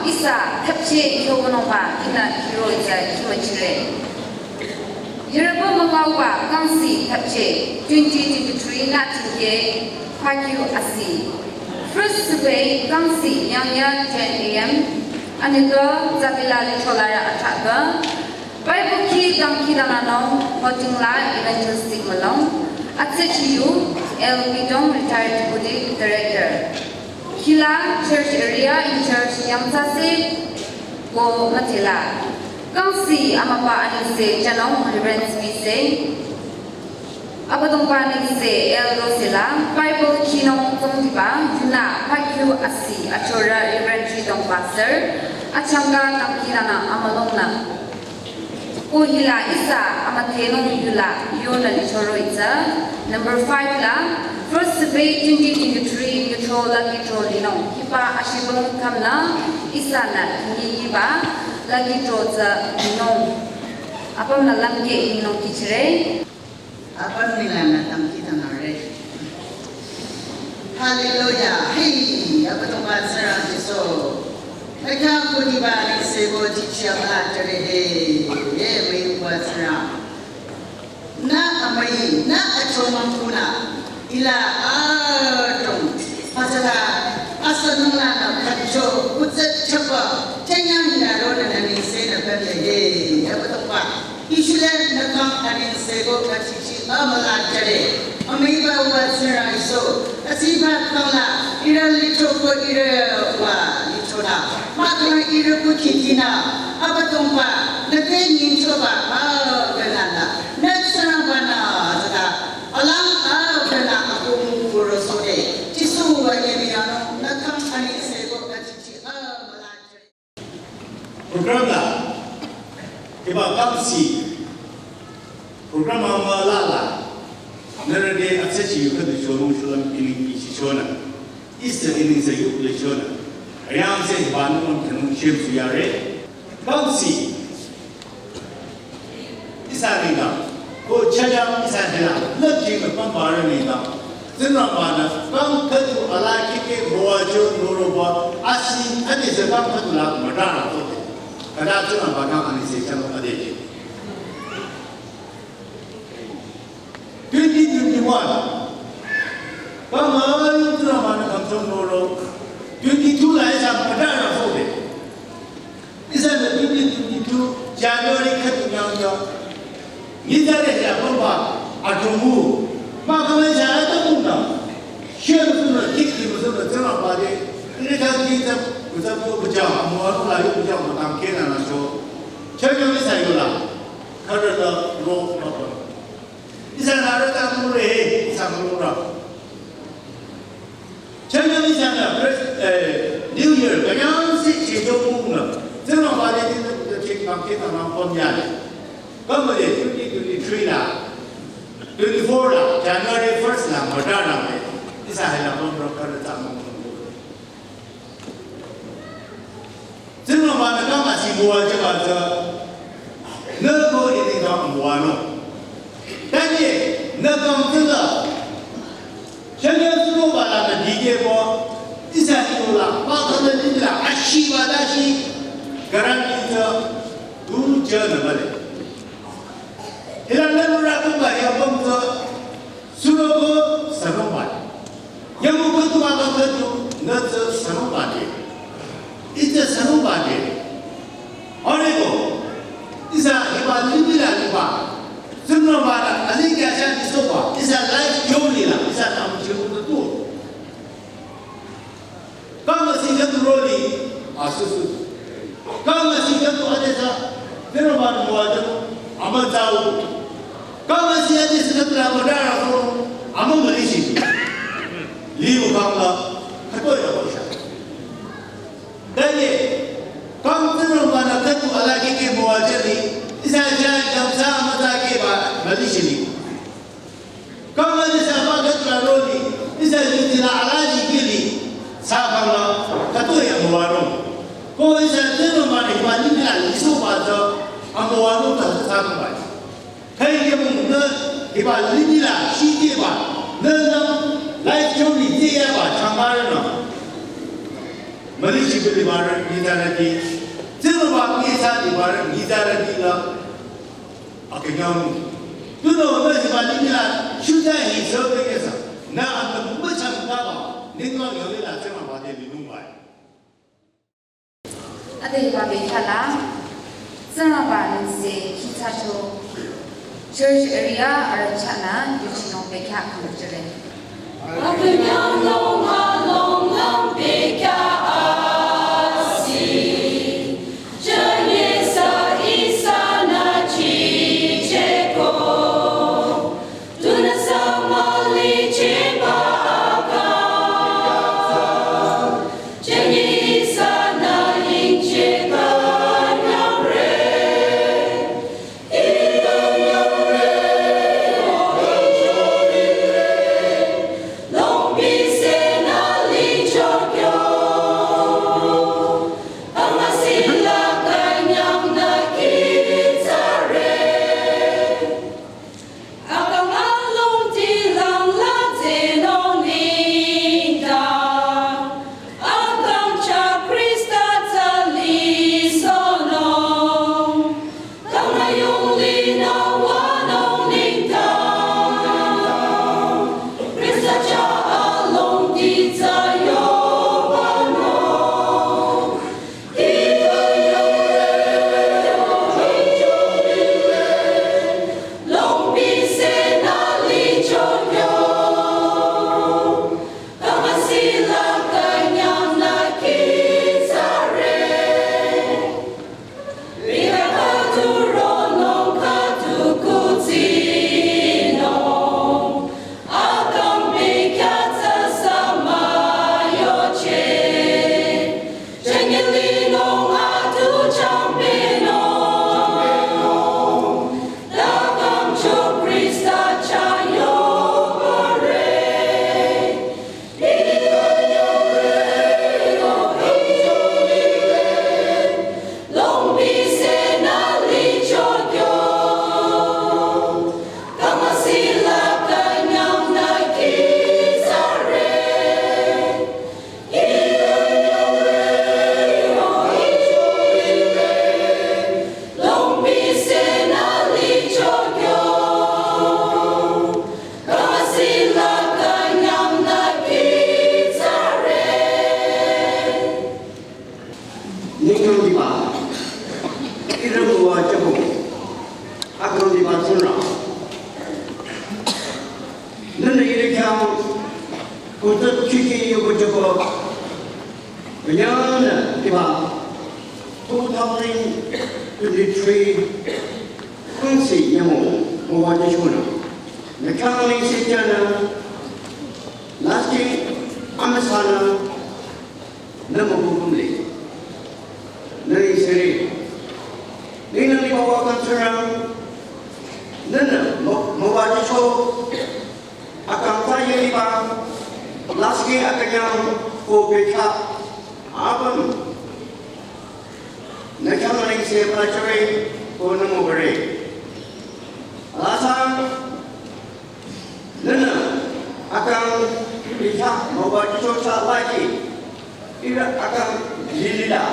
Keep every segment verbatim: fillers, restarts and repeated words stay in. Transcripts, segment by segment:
Ihsa thapche kyo wünungba ihnü hiro ihsa kima chire. Yiraba mangauba kangsi thapche twenty twenty-three nü tingke pakyu asi. First sube kangsi yangya ten A M. Anito zabila licholara athaka. Bible khi dangkhidangnangnung, hotingla evangelistic mülung, atsechiyu, L P Dong, retired deputy director. Khila church area in charge yangtsase ko matila. Kangsi amaba anise janung Reverend Mise. Abüdongba anise L Rosela, Bible khinung tsungdiba, yunü pakyu asi, achora Reverend Chidong Pastor, achangka dangkhidangnang amülungnü. Ko hila ihsa amüdhenung yula yonü lichoro itsa. Number five la, first sube twenty twenty-three yucho lucky draw linung. Hiba ashibong kamna ihsanü nyiyiba lucky draw tsü linung. Apümnü lümkeh linung kichire. Apümnü lanü dangkhidangnangre. Hallelujah. Hey, Abüdongba Tsingrang Jisu. Akya kodiba ni sebo chichia ba jare he. Ye, müyuba Tsingrang. Nü amüi, nü achomang kuna. Ila adrong. Pasala, asanung lanü kancho, utset chapa. Chanyang ila ronü nani sena pamle he. Abüdongba. Ishule nü kang aning sebo kachichi amüla jare. Amüiba uwa Tsingrang Jisu. Asiba kangla, ira lichoko ira wa lichona. Makla ira kukitina. Abüdongba, nü te nyinchoba, ah, benana. Nü Tsingrangba nü, zata. Alang, ah, bena, aku mukuro sode. Jisu wa yemi ano, nü kang aning sebo kachichi amüla jare. Program la, hiba kangsi, program ama la la, nührü te atsechi yu khüdu shonung shulüm ining ichi shona, ihsa ining sa yu le shona, ayang se hiba nung tenung shem su yare, kangsi, Ihsa nengdang, ko chayang ihsa nengdang, lüpjing nü pambarü nengdang, Tsingrangba nü, kang khüdu ala kike boa jo noroba, asi, ade se kang khüdu la madara to. Kada Tsingrangba kang ani se chang ade je. Twenty twenty-one. Kang ayu Tsingrangba nü kang chong noro. Twenty-two la ihsa madara to de. Ihsa nü twenty twenty-two January khüdu nyangya. Nyitsarü ya pamba atungu. Ma kama ihsa ata muna. Shia musu na kiki musu na tsama pade. Ine kang ki tsam musa ko buja mo anu la yu buja mo tam kena na so. Chanya ihsa yola. Khara la ro ma pa. Ihsa nü rüta mure, ihsa mura. Chanya ihsa nü first, eh, New Year, kanyang si chejo muna. Tsema bade di nü kuta chek kam ke tanang pom yale. Kama de twenty twenty-three la, twenty-four la, January first la, madara me. Ihsa hela pom ro kara tsama muna. Tsingrangba nü kang asi müwa jüba tsü, nü ko ini kang müwa no. Tanye, nü kang tsüla, shanya Tsingrangba la nü dikeh ko, ihsa ino la, ma kang nü dikeh la, ashiba dashi, garanti tsü, du jü nü bale. Hila nü müra kang ba ya bang tsü, Suro ko sanung ba. Yamu ko tuma ba ko tu, nü tsü sanung ba de. Ite sanung ba de. Ore ko, ihsa hiba limih la liba. Tsingrangba la, ali kya sha iso ba. Ihsa life journey la, ihsa tam chiru tu. Kama si jatu roli, asusu. Kama si jatu adesa, pero man muadu, amal tau. Kama si adesa jatu la madara so, amal malishi. Liu kama, kato ya kosha. Danye, kam tero mana katu alagi ke muajali, isa jai gamsa mata ke ba, malishi ni. Kama ni sa ba katu la roli, isa yuti la alaji kili, sa kama, katu ya muwaro. Ko isa tero mana hiba ni la iso ba ta, amuwaro ta sa kama. Kai ke mu na, hiba ni la, shi ke ba, na na, life journey te ya ba, chamara na. Mali chibili bara nizara di. Zero ba nizara di bara nizara di la. Akanyang. Tuno na hiba ni la shuta hi so de kesa. Na anda mumba chang ta ba. Ninglang yole la zero ba de ni nung ba. Ade hiba bekhala. Zero ba nse kita cho. Church area arachana yuchino bekha kamachare. Ningkang diba, ihrü müwa jübo, akang diba tsunü. Nünü ihrü khyang, kutsü chiki yobo jübo, nünü diba, two thousand twenty-three, kungsi nyamo, müwa jüchonü. Nü khyang ningsi jünü, lasih amüsanü, nü mübübüm le. Nü isere. Nü nü ni bawa kan surang. Nü nü mo-, müwa jücho. Akang ta ye liba. Lasih akanyang ko bekha. Apüm. Nü khyang ningsi pala chure ko nü mübüre. Alasa. Nünü akang icha müwa jücho cha lagi. Ihrü akang lilila.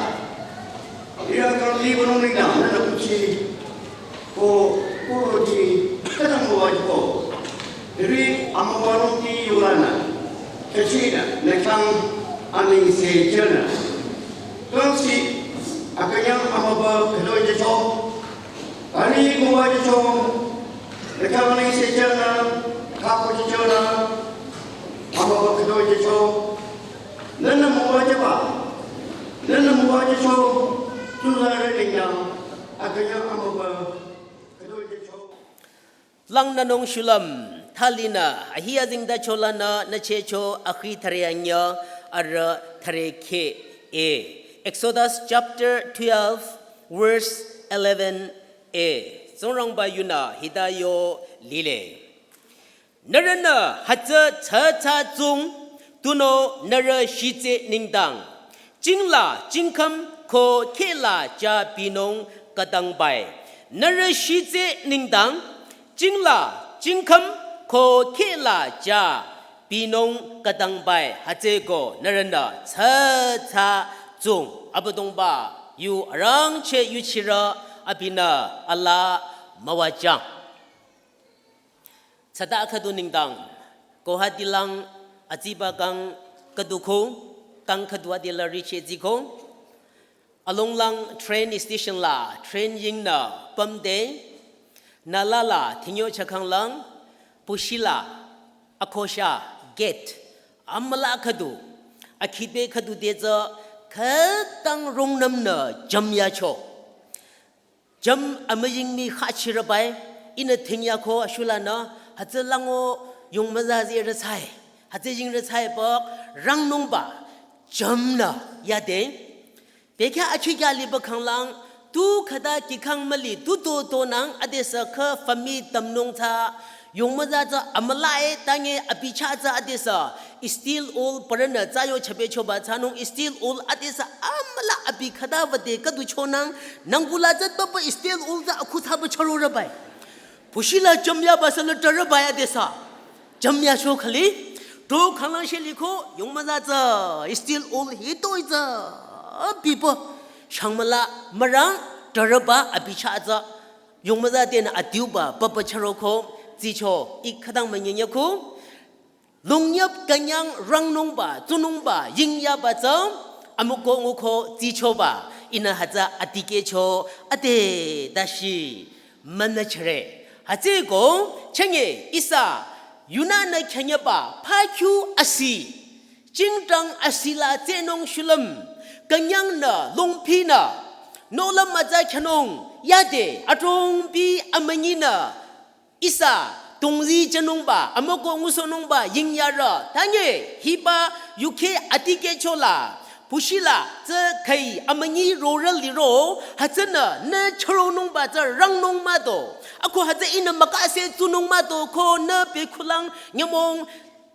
Ihrü akang libünung nina nünü kuchi. Ko, ko ji, kadang müwa jüko. Ihrü amüwanung ki yulana. Kachina, nü khyang aningsi jünü. Kangsi, akanyang amüwa khütoi jücho. Ani müwa jücho, nü khyang ningsi jünü, khüku jüchonü, amüwa khütoi jücho, nünü müwa jüba, nünü müwa jücho, tuzarü nengdang, akünyang amüwa khütoi jücho. Langnünung shulüm, thalinü, ahi azengtacho lanü, nü chehcho, akhi thüreanyü, arüh thürekhe e. Exodus chapter twelve, verse eleven. E, Tsingrangba yunü hita yo lile. Nührünü hütsü tsatsa tsung tunüo nührü shitse nengdang. Jingla jingkhüm ko khehla ja binung kadangbai. Nührü shitse nengdang. Jingla jingkhüm ko khehla ja binung kadangbai hütsüko nührünü tsatsa Tsung Abüdongba yu arangcheh yuchirü abinü alaa müwajüng. Tsüta khüdu nengdang Guwahati lang atsiba kang khüdu ko, kang khüdu adela richeh tsiko. Alonglang train station la train yingnü pümde, nü lala thinyo chakhanglang, pushila, akosha, gate, amüla khüdu, akhide khüdu te tsü khütang rungnümnü jümyacho. Jüm amüying mii khachirübai, ihnü thingyako ashulanü, hütsü lango yongmüza zirü tsai, hütsü yingrü tsai pok, rangnungba, jümnü yade. Bekhyah akhikya liba khanglang, tu khüta kikhang müli, tu to to nang, adesü kha fami tamnung tsü, yongmüza tsü amüla e, tange abi chah tsü adesü, steel wool parünü tsü yo chapechoba tsünung steel wool adesü amüla abi khüta wüde khüdu chonang, nangkula tsü papa steel wool tsü akhu thsaba charorübai. Pushila jümyaba sü la trarübai adesü. Jümyacho khali, to khanglang she liko, yongmüza tsü, steel wool hitoi tsü, bibo, shangmüla, mürang, trarüba, abi chah tsü, yongmüza tenü adiuba, papa charoko, tsicho, ik khütang münyinyako, lungyap künyang rangnungba, tsunungba, yingyaba tsü, amüko nguko, tsichoba, ihnü hütsü adikehcho, ade, dashi, münüchire. Hütsüko, chenge, ihsa, yunanü khyanyaba, phakyu asi, jingdang asila tsenung shulüm, künyangnü, longpinü, nohlüm mütsa khyanung, yade, adrongpi amünyinü, ihsa, tongzi jünungba, amüko ngusohnungba, yingyarü, tange, hiba, yuke adikehchola, pushila, tsü khüi, amünyi rorü liro, hütsünü, nü charonungba tsü rangnung mado, ako hütsü ihnü mükase tsunung mado, ko nü bekhulang, nyümong,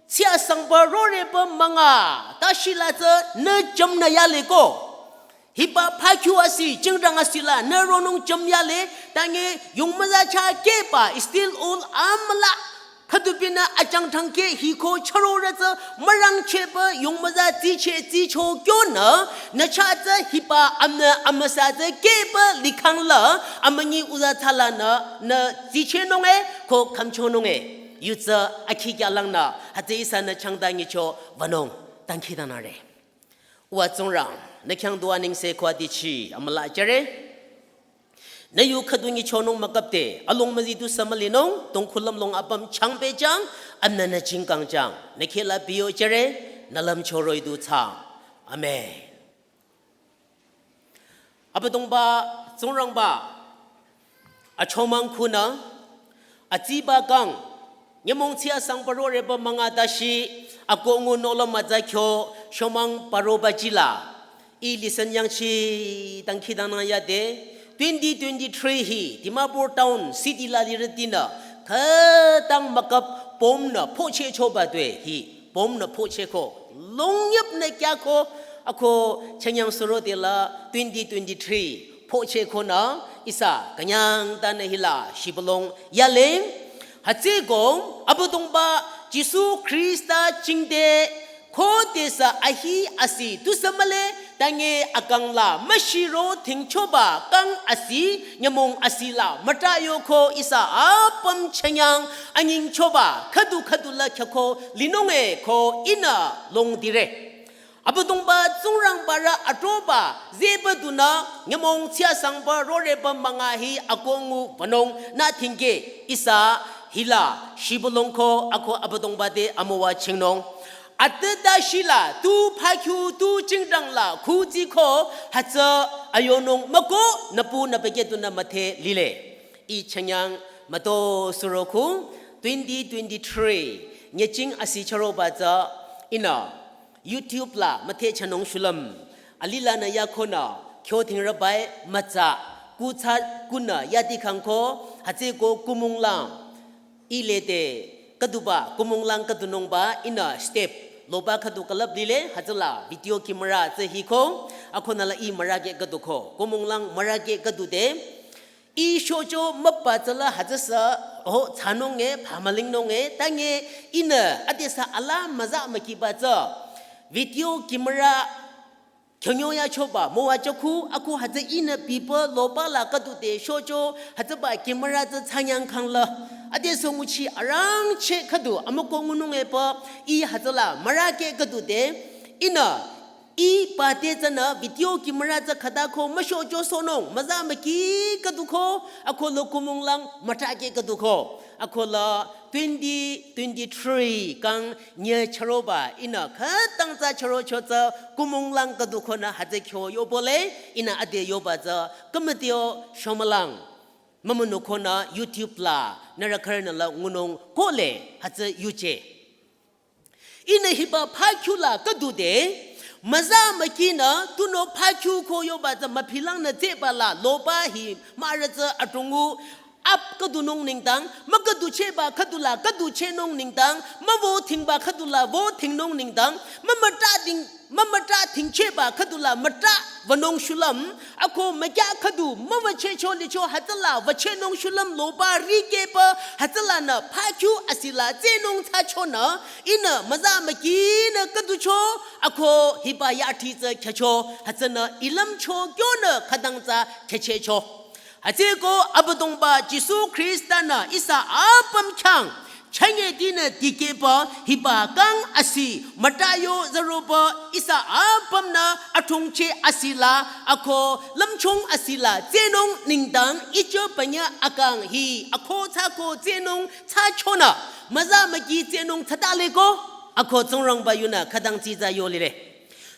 tsiasangba roreba münga, tashila tsü, nü jümnü yaleko. Hiba phakyu asi, jingdang asila, nü ronung jümyale, tange, yongmüza chah keba, steel wool amüla, khüdupinü achangthang ke hiko charorü tsü, mürangcheba, yongmüza tsiche, tsicho kyonü, nü chah tsü, hiba amnü, amüsa tsü, keba, likhangla, amünyi uza tsalanü, nü, tsichenung e, ko khümchonung e, yu tsü, akhikya langnü, hütsü ihsanü changdangicho, wünung, dangkhidangnangre. Uwa Tsingrang, nü khyang dua nengse khua dichi, amüla jüre. Nü yu khüdu nyichonung mükapde, along müzi du sü mülinung, tongkhu lümlong apüm changpehjüng, amnü nü jingkangjüng, nü khehla biyo jüre, nü lümcho roh-i du thsaang. Amen. Abüdongba, Tsingrangba, achomang khunü, atsiba kang, nyümong tsiasangba roreba münga dashi, akongu nohlüm mütsa khyo, shomang paroba jila. Ih lesson yangchi, dangkhidangnang yade, twenty twenty-three hi, Dimapur town, city la lirütinü, khütang mükap bomnü, phochehchoba tue hi. Bomnü phochehko, longyapnü kyako, ako chanyang suro dela twenty twenty-three phochehkonü ihsa künyangtanü hila shibülung yale. Hütsüko Abüdongba Jisu Khrista jingte khodesü ahi asi tusü mühle, tange akang la müshiro thingchoba kang asi nyümong asila müta yoko ihsa apüm chanyang anyingchoba khüdu khüdu la khyako linung e ko ihnü longdire. Abüdongba Tsingrangba rü atroba zehba dunü nyümong tsiasangba roreba münga hi akongu wünung nü thingke ihsa hila shibülung ko ako Abüdongba te amüwa chingnung. Atüta shila tu phakhu tu jingdang la khuzi ko hütsü ayonung müko nüpu nüpeke dunü müthe lile. Ih chanyang müto suro khu twenty twenty-three nyüching asi charoba tsü ihnü YouTube la müthe chanung shulüm. Alilanü yakonü kyo thingrübai mütsa kutsa kunü yadi khangko hütsüko kumung lang. Ih lede khüduba kumung lang khüdunungba ihnü step loba khüdu külüp lile hütsüla video camera tsü hiko akonü la ih mürake khüduko kumung lang mürake khüdude. Ih shocho müpa tsüla hütsüsü ho thsanung e phamülingnung e tange ihnü adesü ala müza mükiba tsü video camera Kyonyo ya choba, mowa chokhu, ako hütsü ihnü pipü, loba la khüdu te shocho, hütsüba camera tsü tsanyang khangla. Ade so nguchi arangcheh khüdu, amüko ngunung epü, ih hütsüla, mürake khüdu te, ihnü, ih pate tsünü, video camera tsü khüta ko, müshocho sonung, müza müki khüdu ko, ako lo kumung lang, mütrake khüdu ko. Ako la twenty twenty-three kang nye chüroba ihnü khütang tsü chürocho tsü kumung lang khüdu konü hütsü kyo yobole ihnü ade yoba tsü kümütio shomülang. Mümünu konü YouTube la nührü khürünü la ngunung kohle hütsü yuje. Ihnü hiba phakyu la khüdu de, müza mükinü tunüo phakyu ko yoba tsü müphilang nü tseba la loba hi mürü tsü atungu ap khüdunung nengdang, mükhüdu cheba khüdu la khüdu chenung nengdang, müvo thingba khüdu la vo thingnung nengdang, mümütra thing, mümütra thingcheba khüdu la mütra wünung shulüm, ako mükya khüdu müwüchecho licho hütsüla wüchenung shulüm loba rikepü hütsülanü phakyu asila tsenung tsachonü, ihnü müza mükinü khüducho, ako hiba yati tsü khyücho, hütsünü ilümcho kyonü khütang tsü khyüchehcho. Hütsüko Abüdongba Jisu Khrista-nü ihsa apüm khyang, chünye dinü dikehba hiba kang asi mütayo züroba ihsa apümnü athongcheh asila ako lümchung asila tsenung nengdang icho panya akang hi ako tsako tsenung tsachonü müza müki tsenung tsata leko ako Tsingrangba yunü khütang tsiza yo lile.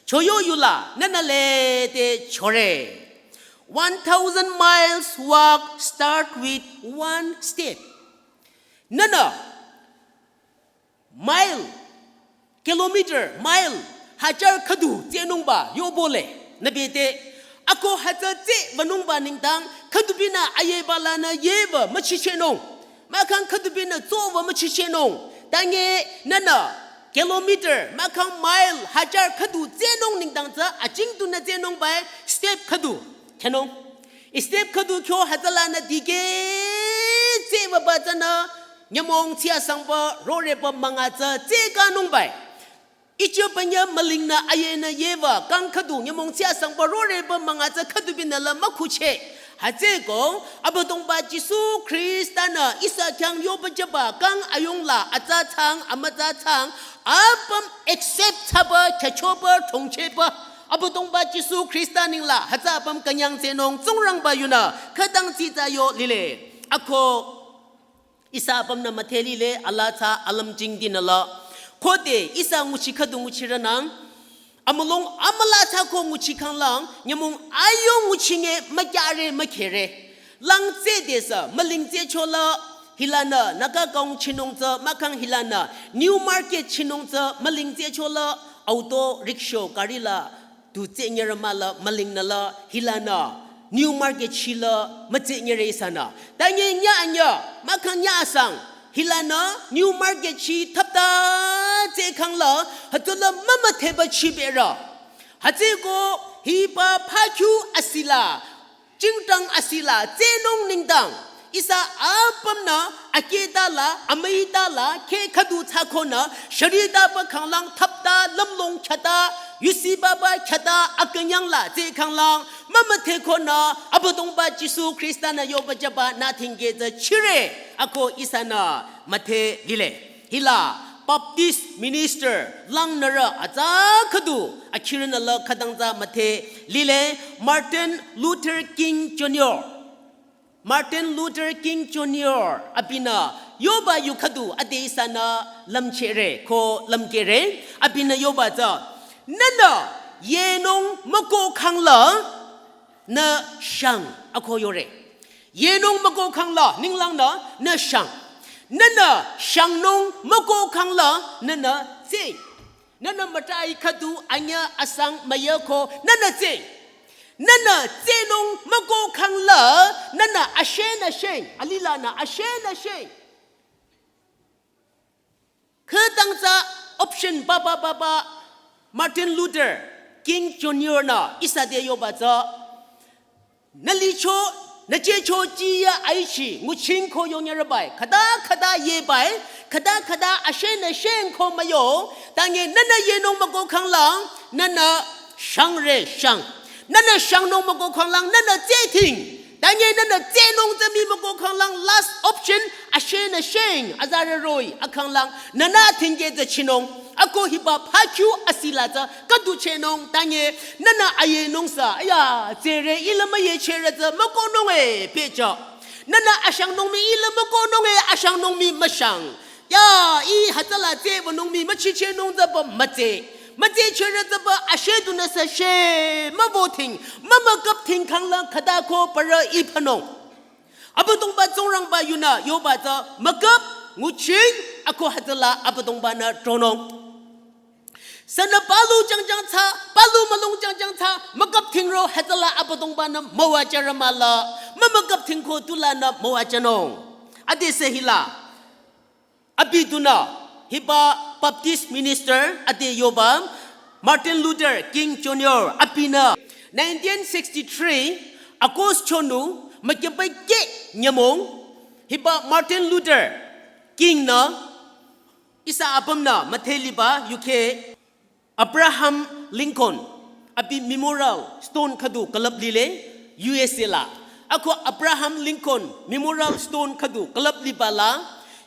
Choyo yula nünü lete chore. One thousand miles walk start with one step. Nünü mile, kilometer, mile, hajar khüdu tsenungba yobole. Nübete ako hütsü tse wünungba nengdang khüdubinü ayeba lanü yewü müchichenung. Mahkhang khüdubinü tsowü müchichenung. Tange nünü kilometer, mahkhang mile, hajar khüdu tsenung nengdang tsü aching tunü tsenungba step khüdu khyünung. Step khüdu kyo hütsülanü dikeh tsewüba tsünü nyümong tsiasangba roreba münga tsü tsekanungba. Icho panya mülingnü ayenü yewü kang khüdu nyümong tsiasangba roreba münga tsü khüdubinü la mükhucheh. Hütsüko Abüdongba Jisu Khrista-nü ihsa khyang yoba jüba kang ayung la atsa tsang amütsa tsang apüm accept thsaba khyüchoba thongchehba Abüdongba Jisu Khrista nengla hütsü apüm künyang tsenung Tsingrangba yunü khütang tsiza yo lile. Ako ihsa apümnü müdhe lile ala tsü alümjing dinü la. Khode ihsa nguchi khüdu nguchirünang. Amülung amüla tsü ko nguchi khanglang, nyümong ayo nguchinge mükyare mükhere. Lang tse desü, müling tse chola, hilanü, Naga kaung chinung tsü, mahkhang hilanü, New Market chinung tsü, müling tse chola, auto, rickshaw, gari la, tu tse nyere mala, mülingnü la, hilanü, New Market chila, mütse nyere ihsanü. Tange nya nya, mahkhang nya asang, hilanü, New Market chi thapta tse khangla, hütsüla mümüdheba chibera. Hütsüko hiba phakyu asila, jingtang asila, tsenung nengdang, ihsa apümnü, aketala, amüitala, khe khüdu tsakonü, sharita ba khanglang thapta, lümlong khyata, yusiba ba khyata, akünyang la, tse khanglang, mümüdhe konü, Abüdongba Jisu Khrista-nü yoba jüba nü thingke tsü chire, ako ihsanü, müdhe lile. Hila Baptist minister langnürü atsa khüdu akhirünü la khütang tsü müdhe lile Martin Luther King Junior. Martin Luther King Junior abinü yoba yu khüdu ade ihsanü lümchere ko lümkere abinü yoba tsü nünü yenung müko khangla nü shang ako yore. Yenung müko khangla, ninglang nü, nü shang. Nünü shangnung müko khangla, nünü tse. Nünü mütai khüdu anya asang müyako, nünü tse. Nünü tsenung müko khangla, nünü ashen ashen, alila nü ashen ashen. Khütang tsü option papa papa Martin Luther King Junior nü ihsa te yoba tsü. Nü licho, nü checho chiya aichi, nguching ko yongyarabai, khüta khüta yebai, khüta khüta ashen ashen ko müyo, tange nünü yenung müko khanglang, nünü Shangre shang. Nünü shangnung mükoh khanglang nünü tsehting. Tanye nünü tsehnung tsü mii mükoh khanglang last option ashenü sheng azarü roh-i akhanglang nünü thingke tsü chinung. Ako hiba phakyu asila tsü kaduchehnung tanye nünü ayenung sa ya tsere ilü müyechere tsü mükohnung e pehcho. Nünü ashangnung mii ilü mükohnung e ashangnung mii müshang. Ya, i hütsüla tsehbanung mii müchichehnung tsüba mütseh. Mütsehchere tsüba ashe dunü sa she müvoting mümüküpting khanglang khüta ko parü iphanung. Abüdongba Tsingrangba yunü yoba tsü müküp nguching ako hütsüla Abüdongba-nü tronung. Sünü palu jangjang tsü, palu mülung jangjang tsü müküpting ro hütsüla Abüdongba-nü müwajürü mahla mümüküpting ko tulanü müwajünung. Adesü hila abi dunü hiba Baptist minister ade yoba Martin Luther King Junior abinü nineteen sixty-three August chonu mükebake nyümong hiba Martin Luther King-nü ihsa apümnü müdheliba yukheh Abraham Lincoln abi memorial stone khüdu külüp lile U S A la. Ako Abraham Lincoln memorial stone khüdu külüp liba la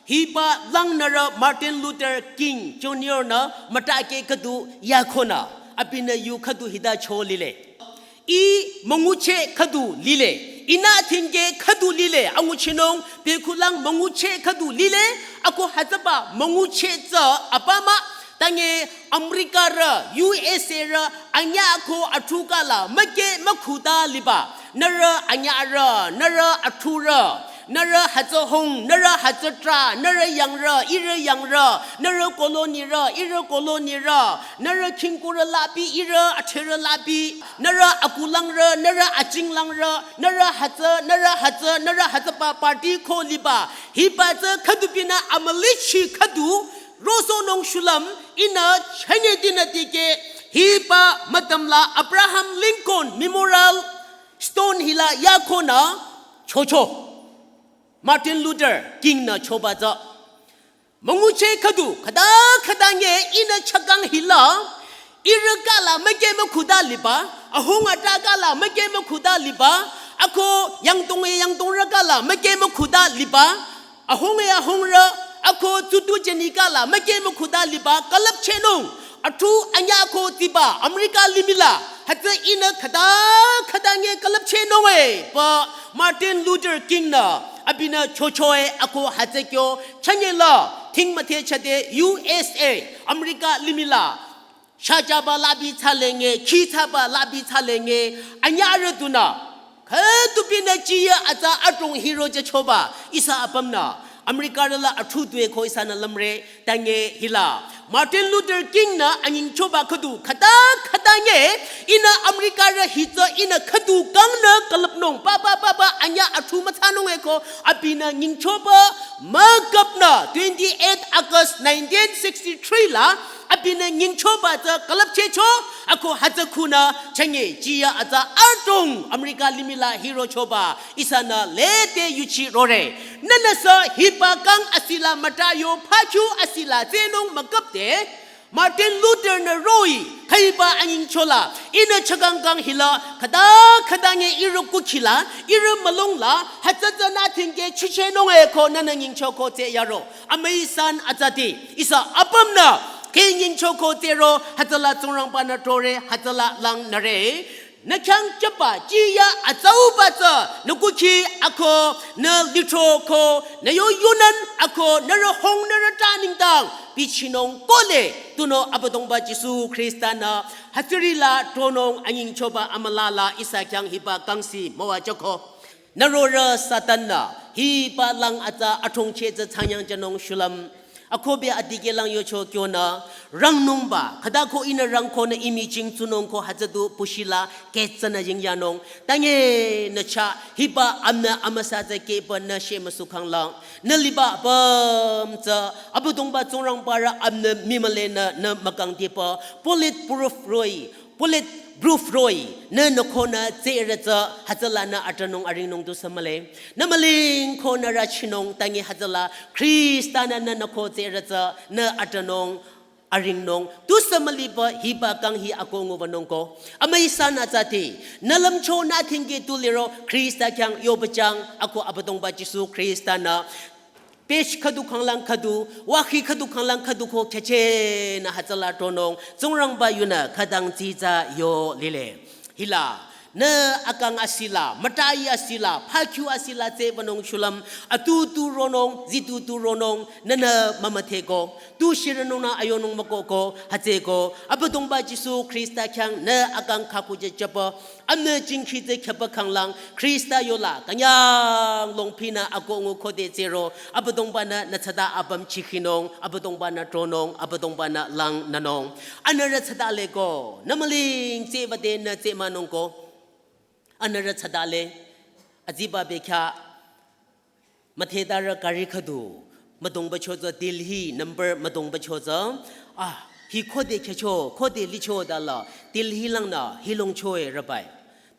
hiba lang nührü Martin Luther King Junior-nü mütake khüdu yakhonü abinü yu khüdu hita cho lile. I müngucheh khüdu lile. Ihnü thingke khüdu lile. Anguchinung bekhulang müngucheh khüdu lile. Ako hütsüba müngucheh tsü apümnü tanye Americarü, U S A-rü, anyüh ko athukala müke mükhuta liba. Nührü anyührü, nührü athurü. Nührü hütsü hung, nührü hütsü trah, nührü yangrü, ihrü yangrü, nührü colonyrü, ihrü colonyrü, nührü khingkurü labi, ihrü atherü labi, nührü akulangrü, nührü achinglangrü, nührü hütsü, nührü hütsü, nührü hütsüba party ko liba. Hiba tsü khüdu binü amülichi khüdu, rosohnung shulüm, ihnü chünye dinü dikeh, hiba müdümla Abraham Lincoln Memorial Stone hila yakhonü chocho. Martin Luther King-nü choba tsü. Müngucheh khüdu, khüta khüta nge ihnü chakang hila, ihrü kala müke mükhuta liba, ahung ata kala müke mükhuta liba, ako yangdong e yangdongrü kala müke mükhuta liba, ahung e ahungrü, ako tsutu jeni kala müke mükhuta liba, külüpchehnung. Athu anyüh ko tiba America limihla, hütsü ihnü khüta khüta nge külüpchehnung e, pü Martin Luther King-nü, abinü chocho e ako hütsü kyo, chünye la, thing müthe chade U S A, America limihla, shajaba labi thsale nge, khithsaba labi thsale nge, anyührü dunü, khüdu binü jiyü atsa adrong hiro je choba, ihsa apümnü, Americarü la athu due ko ihsanü lümre, tanye hila. Martin Luther King-nü anyingchoba khüdu, khüta khüta nge, ihnü Americarü hitsü ihnü khüdu kangnü külüpnung, ba ba ba ba anyüh athu müthsanung e ko, abinü nyingchoba, müküpnü, twenty-eight August nineteen sixty-three la, abinü nyingchoba tsü külüpchehcho, ako hütsü khunü, chünye, jiyü atsa adrong, America limihla hiro choba, ihsanü lede yuchi rore. Nünüsü hiba kang asila müta yo, phakyu asila tsehnung müküpde, Martin Luther-nü roh-i, khüiba anyingchola, ihnü chakang kang hila, khüta khüta nge ihrü kukhila, ihrü mülungla, hütsü tsünü thingke chichehnung e ko nünü nyingcho ko tse yaro. Amüi san atsati, ihsa apümnü, ke nyingcho ko tsero, hütsüla Tsingrangba-nü tore, hütsüla langnüre. Nü khyang jüba, jiyü atsauba tsü, nü kukhi ako, nü lithro ko, nü yo yunün ako, nührü hung nührü ta nengdang, bichinung kohle, tunüo Abüdongba Jisu Khrista-nü, hütsürila tronung anyingchoba amülala ihsa khyang hiba kangsi müwajüko. Nü rorüh Satan-nü, hiba lang atsa adrongcheh tsü thsangnyang jünung shulüm. Akohbe adikehlang yocho kyonü, rangnungba, khüta ko ihnü rangkonü imi jing tsunung ko hütsü du pushila ketsünü yingyanung. Tanye nü chah, hiba amnü amüsa tsü kehbanü shemüsu khanglang. Nü liba apüm tsü, Abüdongba Tsingrangbarü amnü mimülenü nü mükangdiba, bullet proof roh-i, bullet proof roh-i, nü nü khonü tsere tsü, hütsülanü atanung aringnung du sümüle. Nü müling khonü rachinung tanye hütsüla, Khrista-nü nü nü ko tsere tsü, nü atanung aringnung, tusü müliba hiba kang hi ako ngubanung ko. Amüi sanü tsati, nü lümcho nü thingke tu liro, Khrista khyang yobachang, ako Abüdongba Jisu Khrista nü, page khüdu khanglang khüdu, wakhi khüdu khanglang khüdu ko khyachenü hütsüla tronung, Tsingrangba yunü khütang dsitsa yo lile. Hila, nü akang asila, mütai asila, phakyu asila tsü banung shulüm, atutu ronung, zitutu ronung, nünü mümüdhe ko, tu shiranung nü ayonung müko ko, hütsüko, Abüdongba Jisu Khrista khyang nü akang khakuje chapa, amnü jingkhi tsü khyapa khanglang, Khrista yola, künyang longphinü ako ngu khode tsüro, Abüdongba nü nü tsada apüm chikhinung, Abüdongba nü tronung, Abüdongba nü langnünung. Anürü tsada leko, nü müling tsü bade nü tsü manung ko. Anürü tsada le, aziba bekya, müthedarü kari khüdu, müdongba choza Delhi number müdongba choza, ah, hi khode khecho, khode licho dala, Delhi langnü, hi longcho e rabai.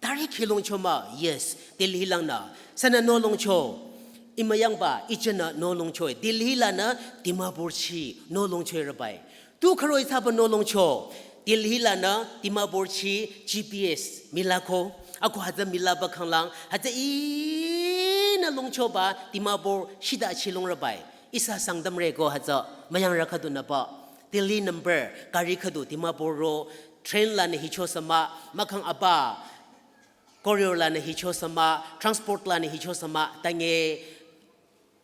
Direct hi longcho ma, yes, Delhi langnü, sünü no longcho, imayangba, ichenü no longcho e, Delhi lanü, Dimapur chi, no longcho e rabai. Tu khüroi thsaba no longcho, Delhi lanü Dimapur chi G P S milako, ako hütsü milaba khanglang, hütsü inü longchoba Dimapur shida chi longrabai. Ihsa Sangtamrü ko hütsü müyangrü khüdunüba. Delhi number, kari khüdu Dimapur ro, train lanü hicho sü mah, mahkhang aba, courier lanü hicho sü mah, transport lanü hicho sü mah, tange,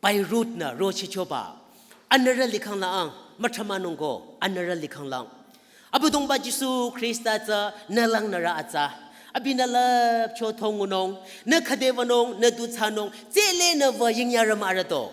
by road nü rochichoba. Anürü likhang lang, müthramanung ko, anürü likhang lang. Abüdongba Jisu Khrista tsü nü langnürü atsa. Abinü lüpcho thongunung, nü khüde banung, nü du thsanung, tsü lenü wü yingyarüm arado.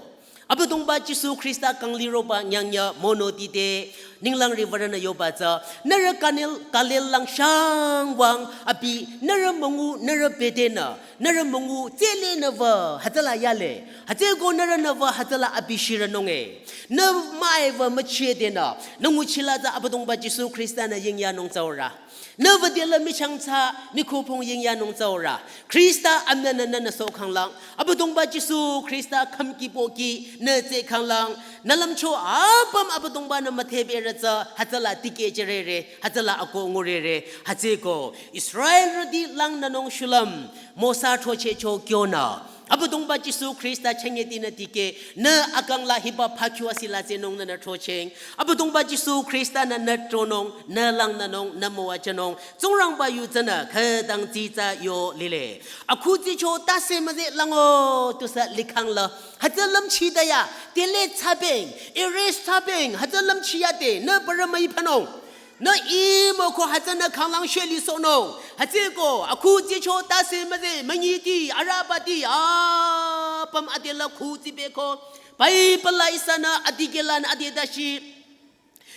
Abüdongba Jisu Khrista kang liroba nyangnya mono dide, ninglang riwürünü yoba tsü, nürü kanil, kalil lang shang wang, abi, nürü müngu, nürü bedenü, nürü müngu, tsü lenü wü, hütsüla yale. Hütsüko nürünü wü, hütsüla abi shiranung e. Nü müi wü müchie denü, nü nguchila tsü Abüdongba Jisu Khrista nü yingyanung tsaura. Nü wüde la michang tsü, mikhupong yingyanung tsaura. Khrista amnü nü nü nü so khanglang. Abüdongba Jisu Khrista khümki pohki, nü tsü khanglang. Nü lümcho apüm Abüdongba nü müdheberü tsü, hütsüla tikehcherere, hütsüla ako ngurere, hütsüko. Israelrüti langnünung shulüm, Mosa throchehcho kyonü. Abüdongba Jisu Khrista chünye tinü tikeh, nü akang la hiba phakyu asila tsünung nü nü throcheng. Abüdongba Jisu Khrista nü nü tronung, nü langnünung, nü müwajünung. Tsingrangba yu tsünü, khütang dsitsa yo lile. Akhu tsicho tase müze lango, tusü likhang la. Hütsü lümchidaya, delete thsabeng, erase thsabeng, hütsü lümchiyade, nü parü müi phanung. Nü imo ko hütsünü khanglang sheli sohnung. Hütsüko, akhu tsicho tase müze, münyiti, arabati, apüm adela khu tsibeko. Bible la ihsanü adikelanü adeda shi.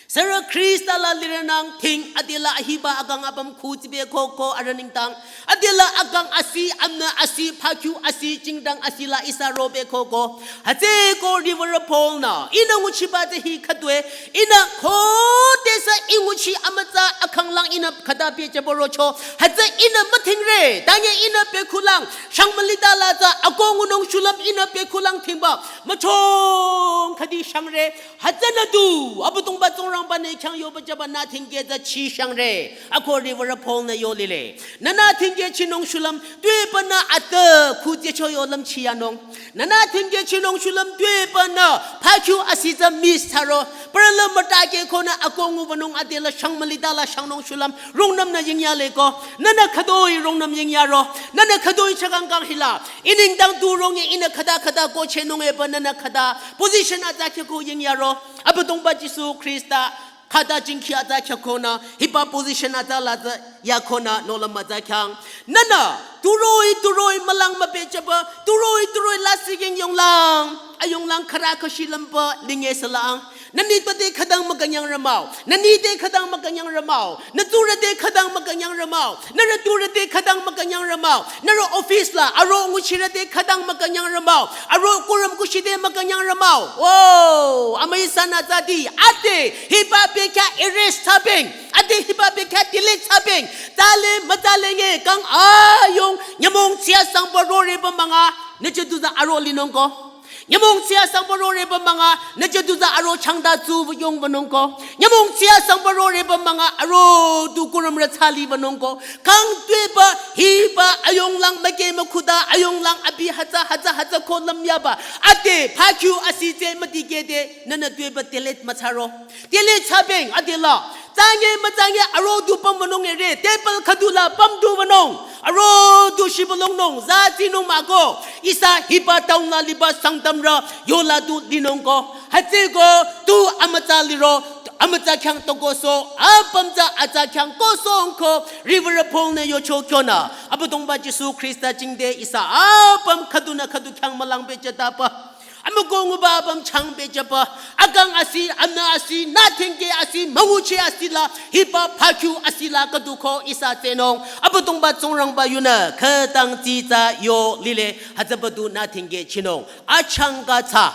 Sürü Khrista la liranang ting adela ahiba akang apüm khu tsibeko ko arü nengdang. Adela akang asi, amnü asi, phakyu asi, jingdang asila ihsa robeko ko. Hütsüko riwürü Paul nü, ihnü nguchiba tsü hi khütoi, ihnü khodesü ih nguchi amütsa akhanglang ihnü khüta pehcheh borocho. Hütsü ihnü mütingre, tange ihnü pekhulang, shang mülitala tsü ako ngunung shulüm ihnü pekhulang tingba, müchong khüdi shangre, hütsünü du, Abüdongba Tsingrangba nü khyang yoba jüba nü tingke tsü chi shangre, ako riwürü Paul nü yo lile. Nü nü tingke chinung shulüm, tuepünü atü khu tsicho yo lümchiyanung. Nü nü tingke chinung shulüm tuepünü, phakyu asi tsü miss thsaro. Parü la mütake khonü ako ngubanung adela shang mülitala shangnung shulüm. Rungnüm nü yingyaleko. Nü nü khütoi rungnüm yingyaro. Nü nü khütoi chakang kang hila. Ih nengdang tu rong e ihnü khüta khüta kohchehnung epü nü nü khüta. Position atsa khyako yingyaro. Abüdongba Jisu Khrista. Khüta jingkhi atsa khyako nü, hiba position atsa la tsü, yakhonü, nohlüm atsa khyang. Nü nü, turoi, turoi, mülang müpehchehba, turoi, turoi, lasih ying yonglang, ayonglang khürü khüshi lümba, linge salang. Nü nitpü te khütang mükünyang rümao, nü ni te khütang mükünyang rümao, nü tsurü te khütang mükünyang rümao, nührü tsurü te khütang mükünyang rümao, nührü office la, aro nguchirü te khütang mükünyang rümao, aro kurüm kushi te mükünyang rümao. Oh, amüi sanü tsüti, ade, hiba bekya erase thsabeng, ade hiba bekya delete thsabeng, tsale mütsale nge kang ayong, nyümong tsiya sangba roreba münga, nü che tu tsü aro linung ko. Nyümong tsiya sangba rore ba manga, nüjüdu za aro changda tsu yong ba nung ko. Nyümong tsiya sangba rore ba manga, aro du kurüm ra tsali ba nung ko. Kang tue ba, hi ba, ayong lang make makhuda, ayong lang abi haza, haza, haza ko lam ya ba. Ate, pha kyu asi tse mati ke de, nana tue ba telet matsaro. Telet sabeng, ate la. Tsange matsange aro du pam ba nung ere, table khadu la pam du ba nung. Aro du shi ba long nung, za tsi nung ma ko. Ihsa hiba taung la liba sangtam ra, yo la du li nung ko. Hütsü ko, tu amütsa liro, amütsa khyang toko so, apüm tsa atsa khyang ko song ko, Reverend Paul ne yo cho kyo na. Abüdongba Jisu Krista jingte ihsa apüm khadu na khadu khyang malang be jata pa. Amüko nguba apüm chang be japa. Akang asi, amna asi, na thengke asi, manguche asi la, hiba pha kyu asi la khadu ko ihsa tsenung. Abüdongba Tsingrangba yunü, khütang tsi tsa yo lile, hütsüba du na thengke chinung. Achang ka tsa.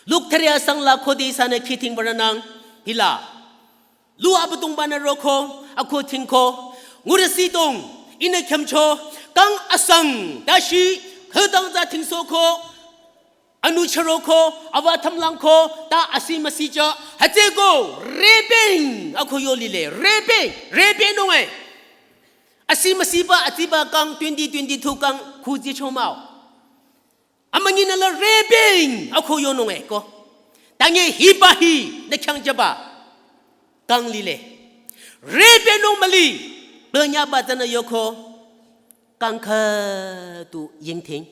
Luk thüre asang la khode ihsanü khiting baranang, hila. Lu Abüdongba nü roko, ako thingko, ngure sidong, ihnü khyümcho, kang asang, dashi, khütang za thingso ko, anu charo ko, awa thamlang ko, ta asi masi ja, hütsü ko, rebeng, ako yo lile, rebeng, rebeng nung e. Asi masi ba, ati ba kang twenty twenty-two kang, khuji chomao. Amünyi nü la rebeng ako yonung e ko. Tange hiba hi nü khyang jaba. Kang lile. Rebeng nung mali. Benya ba tsünü yoko. Kang khüdu yingting.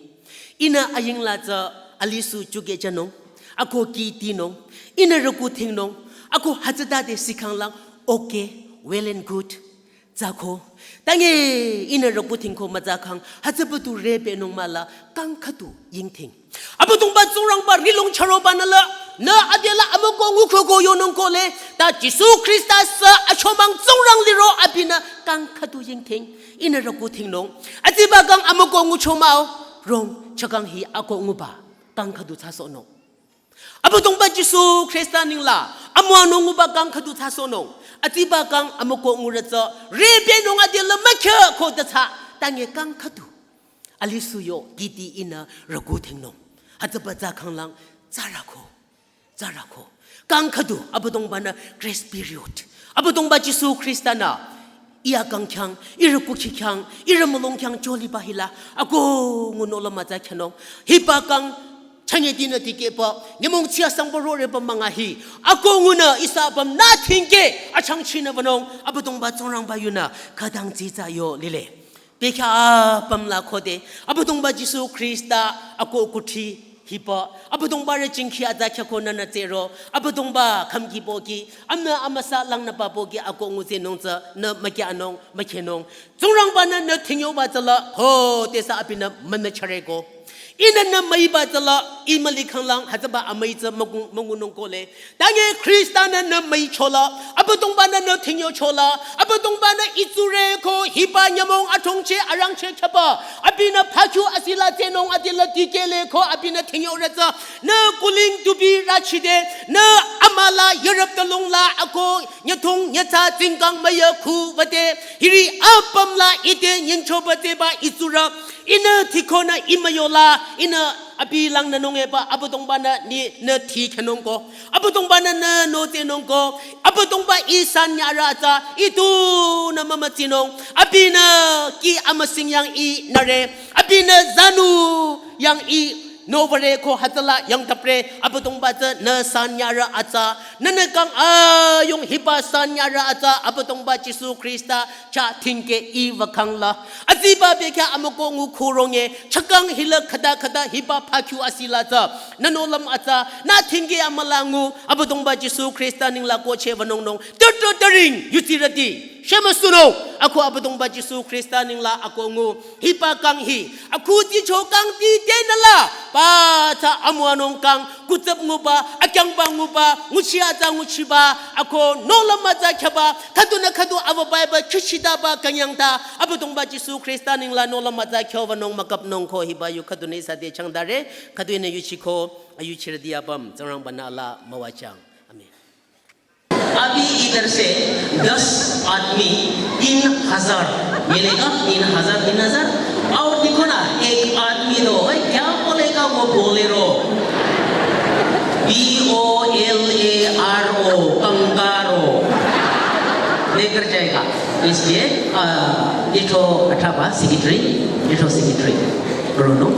Ihnü aying la tsü alisu chuke janung. Ako kiti nung. Ihnü rüku ting nung. Ako hütsüta de sikang lang. Okay, well and good. Tsako. Tange ihnü rüku tingko mütsakhang, hütsüba du rebeng nung mala, kang khüdu yingting. Abüdongba Tsingrangba rilong charo ba nü la, nü adela amüko nguko ko yonung ko le, ta Jisu Krista sü achomang Tsingrang liro abinü kang khüdu yingting. Ihnü rüku ting nung. Atiba kang amüko ngucho mao, rong, chakang hi ako nguba, kang khüdu tsaso nung. Abüdongba Jisu Krista ningla, amüwa nung nguba kang khüdu tsaso nung. Atiba kang amüko ngure tsü, rebeng nung adela mükhe ko ta tsa, tange kang khüdu. Alisu yo, kiti ihnü rüku ting nung. Hütsüba tsakang lang, tsarako, tsarako. Kang khüdu, Abüdongba nü grace period. Abüdongba Jisu Krista nü, iya kang khyang, ira kukhi khyang, ira mulong khyang choli ba hila, ako ngu nola mütsa khyünung. Hiba kang, chanye dinü dikeh ba, nyümong tsiya sangba rore ba manga hi. Ako ngunü ihsa apüm na thingke, achang chinü banung, Abüdongba Tsingrangba yunü, khütang tsi tsa yo lile. Bekha apüm la khode, Abüdongba Jisu Krista, ako kuthi, hiba, Abüdongba re jingkhi atsa khyako nünü tsero, Abüdongba khamki boki, amna amüsa lang nü ba boki ako ngu tsenung tsü, nü mükya nung, mükhe nung. Tsingrangba nü nü thingyo ba tsüla, ho, tesa abinü münü chare ko. Ihnü nü müi ba tsüla, i müli khang lang, hütsüba amüi tsü müngu, müngu nung ko le. Tange Krista nü nü müi chola, Abüdongba nü nü thingyo chola, Abüdongba nü itsure ko hiba nyümong atongche arangche khaba, abinü pha kyu asila tsenung adila dikeh le ko abinü thingyo re tsü, nü kuling tubi rachide, nü amüla yarap talung la ako, nyüthung nyütsa tsingkang müya khu wate, hiri apüm la ite nyincho ba te ba itsura, ihnü thiko nü i müyo la, ihnü abi lang nü nung e ba, Abüdongba nü ni nü thi khyünung ko. Abüdongba nü nü no tsenung ko. Abüdongba i san nyara tsü, i tu nü mama tsinung. Abinü ki amüsing yang i nare. Abinü zanu yang i no ware ko hütsüla yang tapre. Abüdongba tsü nü san nyara atsa. Nünü kang ayong hiba san nyara atsa. Abüdongba Jisu Krista cha thingke i wakang la. Aziba bekha amüko ngu khurong e. Chakang hila khüta khüta hiba pha kyu asila tsü. Nü nolam atsa, nü thingke amüla ngu, Abüdongba Jisu Krista ningla ko che wanung nung, tütü türing, yutsirüti, shema sunung, ako Abüdongba Jisu Krista ningla ako ngu, hiba kang hi, ako ti cho kang ti te nü la, ba ta amüwa nung kang, kutsap nguba, akyangba nguba, nguchi atsa nguchiba, ako nolam atsa khyaba, khüdu nü khüdu ava Bible, kishita ba kanyang ta, Abüdongba Jisu Krista ningla nolam atsa khyo wanung mükap nung ko hiba yu khüdu nü ihsa te changdare, khüdu nü yuchiko, ayuchirüti apüm, Tsingrangba nü la müwajang. Amen. अभी इधर से दस आदमी तीन हजार मिलेगा, तीन हजार, तीन हजार। और देखो ना, एक आदमी तो, भाई, क्या बोलेगा, वो बोले Isliye, ah, litro athaba secretary, litro secretary. Bruno.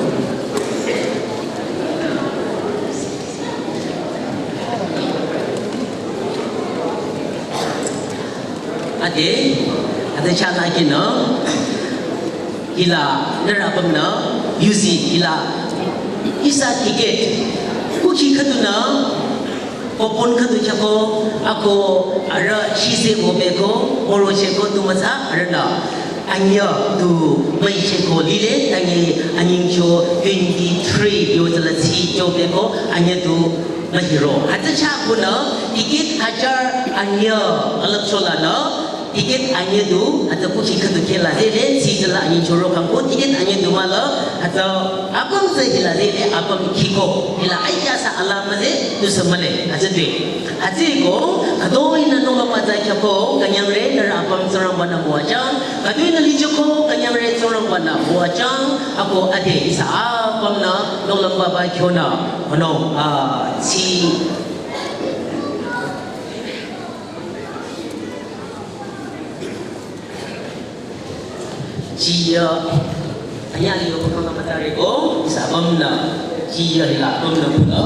Ade, ade chah la kinü, hila, nührü apümnü, yuzi, hila, ihsa ticket, kukhi khüdunü, coupon khüdu chako, ako, arüh, shise go beko, oro cheko, tu mütsa, arühnü, anyüh, tu, müi cheko, lile, tangi, anyingcho, twenty-three, yo zala tsi, yo beko, anyüh tu, mühiro. Hütsü chah kunü, ticket hajar anyüh alüpcholanü, ticket anyüh du, hütsü kukhi khüdu khela zele, tsi zala anyingchoro kangko, ticket anyüh du mahla, hütsü apüm tsü hila zele, apüm khiko, hila aikyasa alaa mühle, tusü mühle, hütsü due. Hütsüeko, khütoinü nühlüm mütsa kyako, künyangre, nührü apüm Tsingrangbanü müwajüng, khütoinü lichiko, künyangre Tsingrangbanü müwajüng, ako ade ihsa apümnü nühlüm baba kyonü, kono, ah, tsi, tsi, ah, anyüh liyo kono mütare ko, ihsa apümnü, tsi ya hila apümnü pula.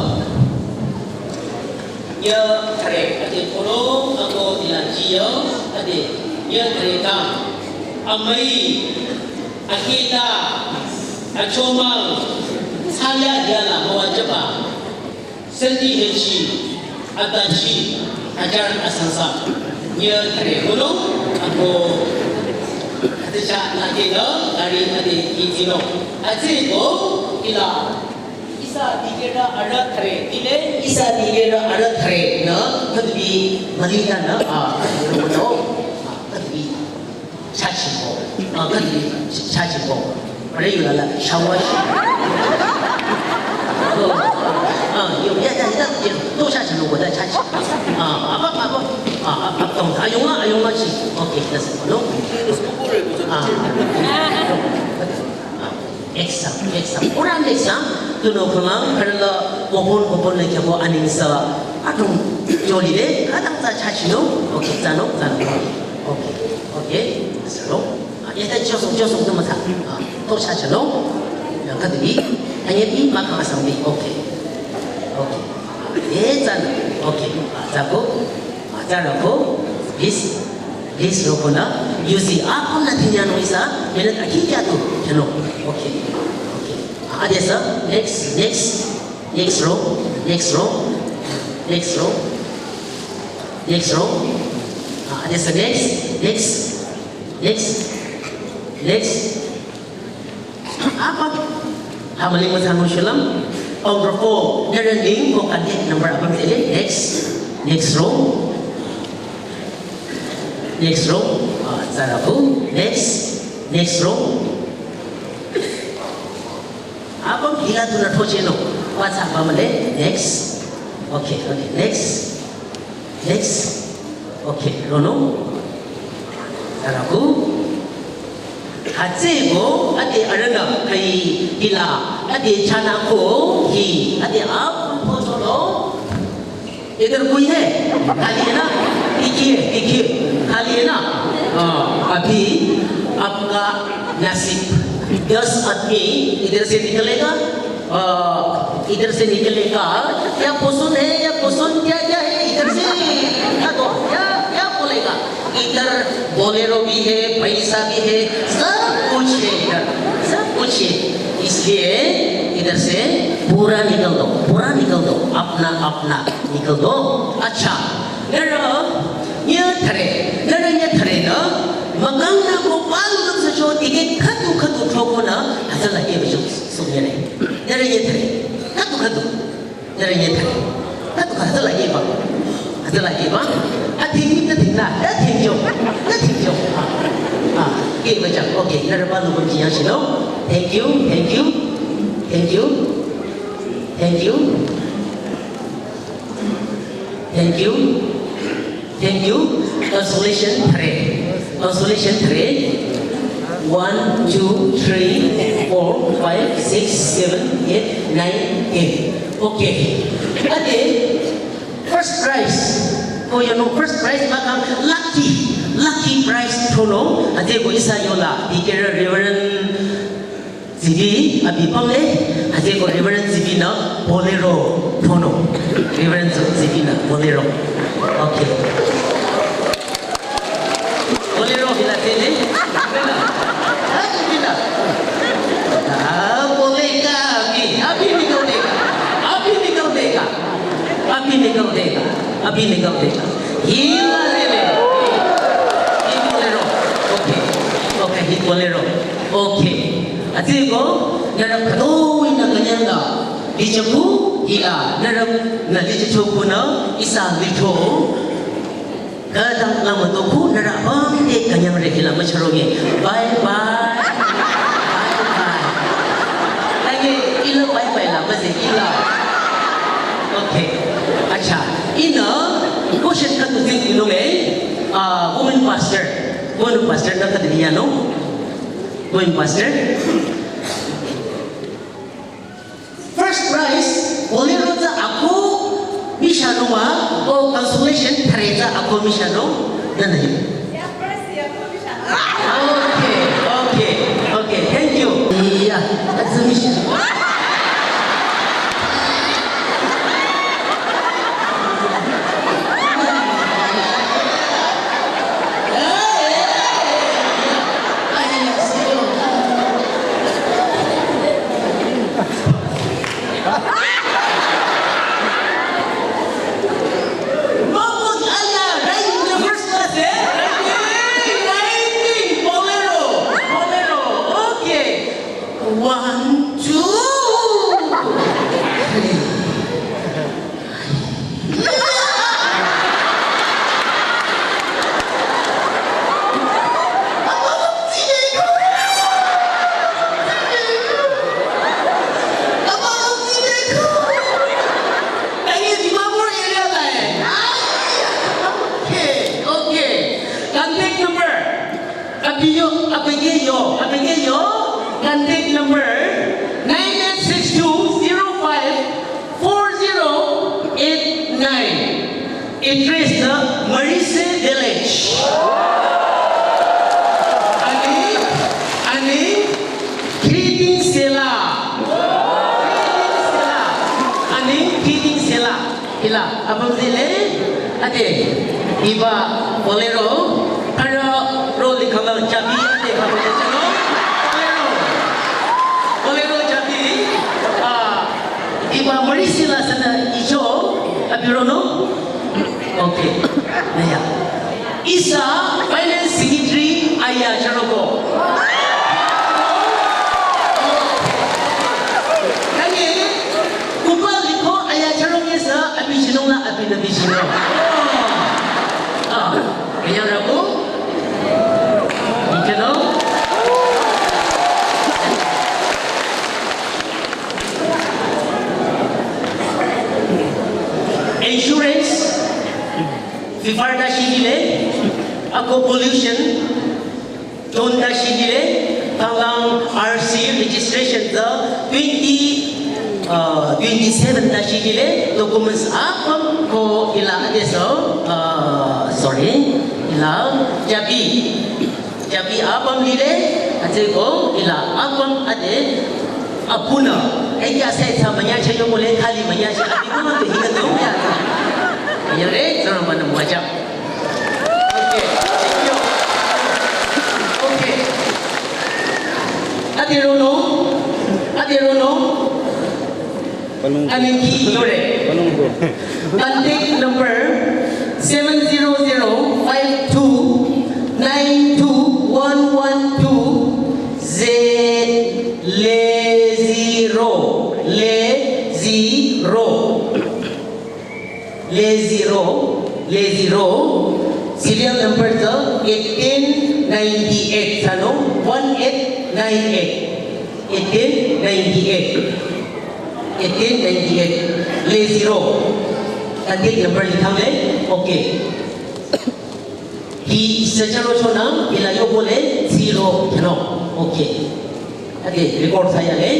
Nyüh thüre ade kono ako hila tsi ya ade nyüh thüre kang amüi akita achomang saya yala müwajüba senti hechi atachi hajar asangsa nyüh thüre kono ako hütsü chah la kinü gari ade kitino hütsüeko hila ihsa dikehrü arüh thüre, dile ihsa dikehrü arüh thüre nü, khüdubi mülitanü, ah, khüdubi, ah, khüdubi, chachiko, ah, khüdubi, chachiko. Pare yulala, shawashi. Oh, ah, yo, ya, ya, ya, ya, to chachiko, ko da chachi. Ah, apa, apa, ah, apa, tong, ayunga, ayunga chi. Okay, that's it, no? Ah, ah. Exam, exam. Oran exam. Tunüo khülang, khürüla, bopon, bopon le kyabo aningsa. Atung, joli de, kadang sa chachino. Okay, tsano, tsano. Okay, okay. Tsano. Ah, yeta josong, josong tu masa. Ah, to chachino. Yang kadang ni, hanya ni, maka asam ni. Okay. Okay. Eh, tsano. Okay. Ah, tsako. Acha rako, please, please roko na, yuzi, ako na tinya no isa, mene ta ki kya tu, chano. Okay, okay. Ade sa, next, next, next row, next row, next row, next row. Ade sa, next, next, next, next. Apa? Hamali mo thang shulam. Number four. Nührü ning ko contact number apa mele? Next. Next row. Next row. Ah, tsara bu. Next. Next row. Apa hila tu na thoche no. What's up, mele? Next. Okay, okay. Next. Next. Okay, rono. Taraku. Hütsüeko, ade arühnü, kai hila, ade chanako, hi, ade apüm pocholo. इधर कोई है? खाली है ना? देखिए, देखिए, खाली है ना? हाँ, अभी आपका नसीब। दस आदमी इधर से निकलेगा, अ, इधर से निकलेगा, क्या पसंद है या पसंद क्या क्या है, इधर से दिखा दो, क्या, क्या बोलेगा? इधर Bolero भी है, पैसा भी है, सब कुछ है इधर, सब कुछ है। इसलिए इधर से पूरा निकल दो, पूरा निकल दो, अपना, अपना निकल दो। अच्छा, nührü nyüh thüre, nührü nyüh thüre nü, mükang nü ko palu lümsücho ticket khüdu khüdu thoko nü, hütsüla ke bicho sumyere. Nührü nyüh thüre, khüdu khüdu. Nührü nyüh thüre. Khüdu khüdu hütsüla ke ba. Hütsüla ke ba. A thing ni, a thing na, a thing jo, a thing jo. Ah, ah, ke bicho. Okay, nührü palu lümsü yang shino. Thank you, thank you, thank you, thank you. Thank you. Thank you. Consolation thüre. Consolation thüre. One, two, three, four, five, six, seven, eight, nine, ten. Okay. Ade, first prize. Oh, you know, first prize mükang lucky. Lucky prize thronung, hütsüeko ihsa yola, dikehrü Reverend Zibi, abi pang le, hütsüeko Reverend Zibi nü Bolero thronung. Reverend Zibi nü Bolero. Okay. Bolero hila tele. Hila. Hila. Ah, boleka abhi. Abhi nikal dega. Abhi nikal dega. Abhi nikal dega. Abhi nikal dega. Hila tele. Hi Bolero. Okay. Okay, hi Bolero. Okay. Hütsüeko, nührü khütoi nü künyangla. Lichaku hila. Nührü nü lichachoku nü ihsa licho. Khütang la mütoku nührü apüm te künyangre hila müchüroge. Bye bye. Bye bye. Lagi ila bye bye la müse ila. Okay. Acha. Ihnü question khüdu tsingdhingnung e. Ah, woman pastor. Woman pastor nü khüdu yanung. Woman pastor. First prize, Bolero tsü ako mishanung mah, o consolation thsare tsü ako mishanung, nana hi. Okay, okay, okay, thank you. Yeah, that's a mission. Maput ala, riding the first class, eh? Riding, riding, Bolero, Bolero, okay. One, two, three. Okay, okay. Contact number. Abi yo, abi ke yo, abi ke yo. Contact number nine eight six two zero five four zero eight nine. Address nü Marise Village. Ani, ani, Kiding Sela. Kiding Sela. Ani, Kiding Sela. Hila, apüm zile, ade, hiba Bolero, kara ro likhala chabi, ade, kaba jachalo, Bolero, Bolero chabi, ah, hiba Marise la sana icho, abi rono, okay, naya. Ihsa Finance Secretary aya charoko. Kani, kupa liko aya charong yesa, abi chinung la, abi nabi chinung. Ah, kaya rabu. Ikano. Insurance. Fifar ta shigile, ako pollution, don ta shigile, kanglang R C registration ta twenty, uh, twenty-seven ta shigile, documents apüm ko ila adeso, uh, sorry, ila jabi. Jabi apüm lile, ate ko ila apüm ade, apunü, ekya se sa manya che yo mole khali manya che, abi ko ma behi ka dong ya. Yare, sana mana muacha. Okay, thank you. Okay. Ate rono, ate rono. Palung. Ani ki yore. Palung ko. Contact number seven zero zero five two nine two one one two Z le zero, le zero, le zero, le zero. Serial number tsü eighteen ninety-eight, sano, one eight nine eight. Eighteen ninety-eight. Eighteen ninety-eight. Le zero. Contact number likhang le. Okay. Hi search lo chona, ila yo bole zero, no. Okay. Okay, record saya le.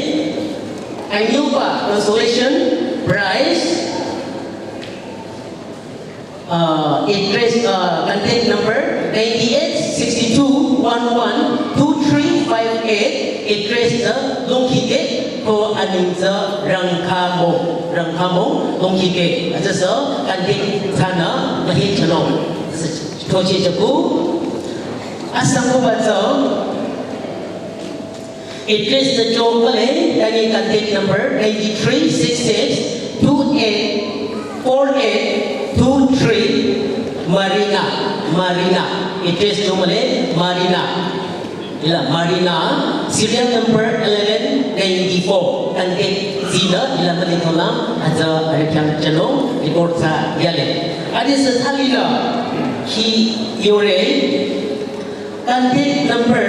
Anyuba consolation prize. Uh, address, uh, contact number, Ninety eight sixty two one one two three five eight, address tsü Longkhikeh ko aneng tsü Rangkhamo, Rangkhamo Longkhikeh. Atsüsü contact thsanü mühechanung. Throcheh jüko. Asangkoba tsü address tsü jüko le, tanye contact number nine three six six two eight four eight two three, Marina, Marina. Address jüko le, Marina. Hila Marina, serial number eleven ninety-four. Contact tsinü, hila mali thola, atsü arephyang jünung, report thsa yale. Adesü thalinü, hi yore, contact number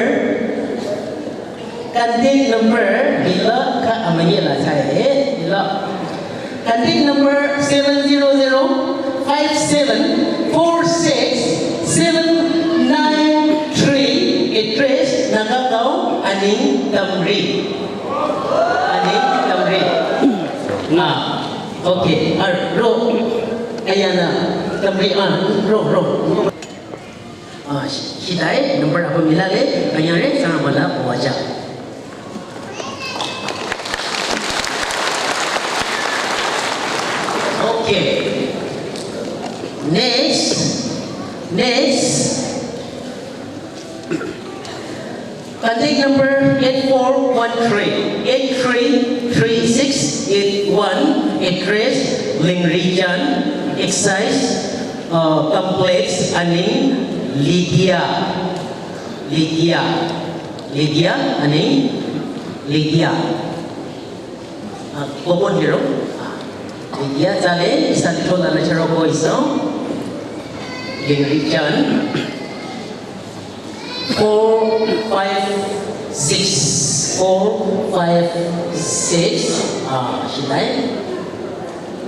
Contact number, hila ka amanye la chai, eh, hila. Contact number seven zero zero five seven four six seven nine three, address Nagagaon, aneng Tamri. Aneng Tamri. Ah, okay, ah, ro. Ayana, Tamri, ah, ro, ro. Ah, shi-, shitai, number apa mila le, kanyare, sana mala, waja. Okay. Next. Next. Contact number eight four one three, eight three three six eight one, address Lingrijan, Excise, uh, Complex, aneng Lydia. Lydia. Lydia, aneng Lydia. Ah, common hero. Ah, Lydia, tsale, isa litho na na charo ko iso. Lingrijan. Four five six. Four five six. Ah, shitai.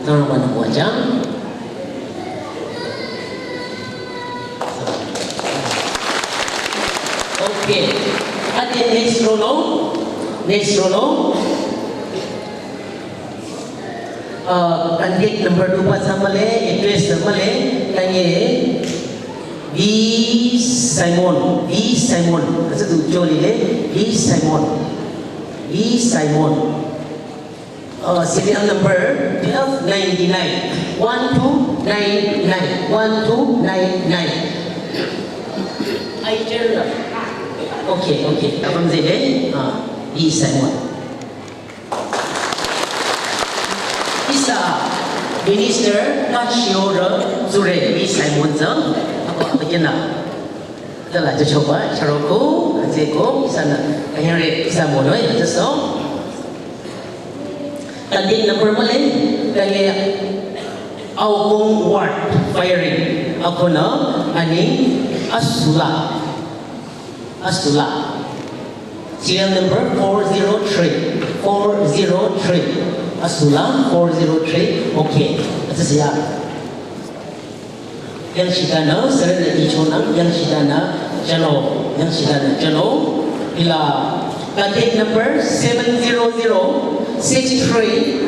Tama na waja. Okay. Ade next row no. Next row no. Uh, contact number two pa sa male, address sa male, tanye B Simon, B Simon. Asa tu joli le, B Simon. B Simon. Uh, serial number twelve ninety-nine, one two nine nine, one two nine nine. I tell you. Okay, okay. Abang zede, uh, B Simon. Isa, Minister Kashiora Zure, Miss Simon Zhang, ako apakena. Tala jachoba, charoko, ajeko, isa na, kanyare, isa monoi, ajaso. Contact number male, kanye Aokong Ward, firing, akona, ani, asula. Asula. Serial number four zero three. Four zero three. Asula four zero three. Okay. Atsüsiya. Yang shita na, sir na icho na, yang shita na, jano, yang shita na, jano. Ila contact number seven zero zero six three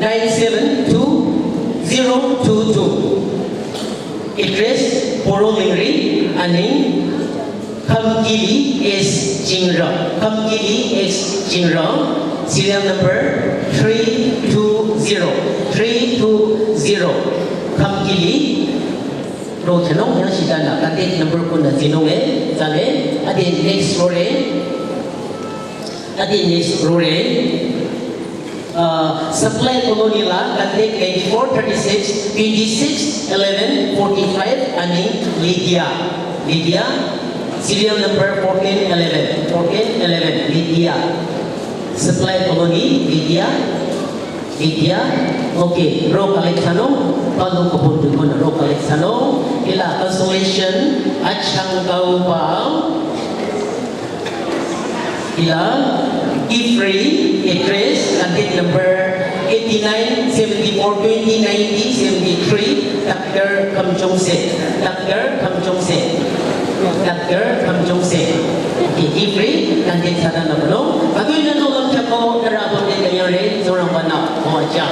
nine seven two zero two two. Address, Poro Lingri, aneng, Khamkili S Jingrang. Khamkili S Jingrang. Serial number three two zero. Three two zero. Khamkili. Ro chanong yang shita na. Contact number ko na zinong eh. Tsale. Ade next row re. Ade next row re. Uh, Supply Colony la, contact ninety-four thirty-six twenty-six eleven forty-five, aneng Lydia. Lydia, serial number fourteen eleven. Fourteen eleven, Lydia. Supply Colony, Lydia. Lydia. Okay, roll collect thsanung. Palu kapon tu kona roll collect thsanung. Ila consolation, achang kau ba. Ila, Ifrei, address, contact number eighty-nine seventy-four twenty ninety seventy-three, Doctor Kamchongse, Doctor Kamchongse, Doctor Kamchongse. Okay, Ifrei, contact sana namano. Atu ina no lam chako, nara abang de kanyare, zorang bana, oh, acha.